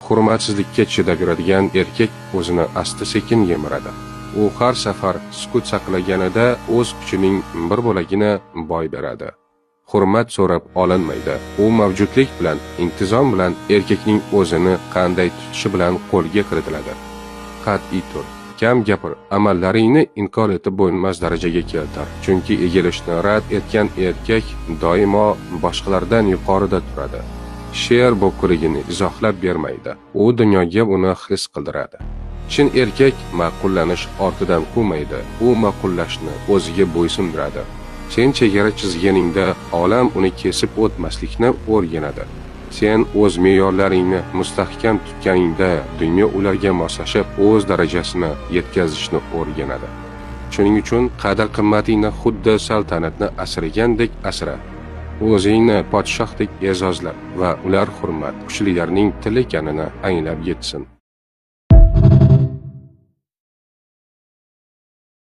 Hurmatsizlikka chidab yuradigan erkak o'zini asta-sekin yemiradi. U har safar sukut saqlaganida o'z kuchining bir bo'lagini boy beradi. Hurmat so'rab olinmaydi. U mavjudlik bilan, intizom bilan, erkakning o'zini qanday tutishi bilan qo'lga kiritiladi. Qat'iy tur, kam gapir, amallaringni inkor etib bo'lmas darajaga keltir. Chunki egilishni rad etgan erkak doimo boshqalardan yuqorida turadi. Sher bo'kirigini izohlab bermaydi. U dunyoga uni his qildiradi. Chin erkak ma'qullanish ortidan quvmaydi. U ma'qullashni o'ziga bo'ysundiradi. Sen chegara chizganingda olam uni kesib o'tmaslikni o'rganadi. Sen o'z me'yorlaringni mustahkam tutganingda dunyo ularga moslashib, o'z darajasini yetkazishni o'rganadi. Shuning uchun qadr-qimmatingni xuddi saltanatni asragandek asra. O'zingni podshohdek e'zozla va ular hurmat kuchlilarning tili ekanini anglab yetsin.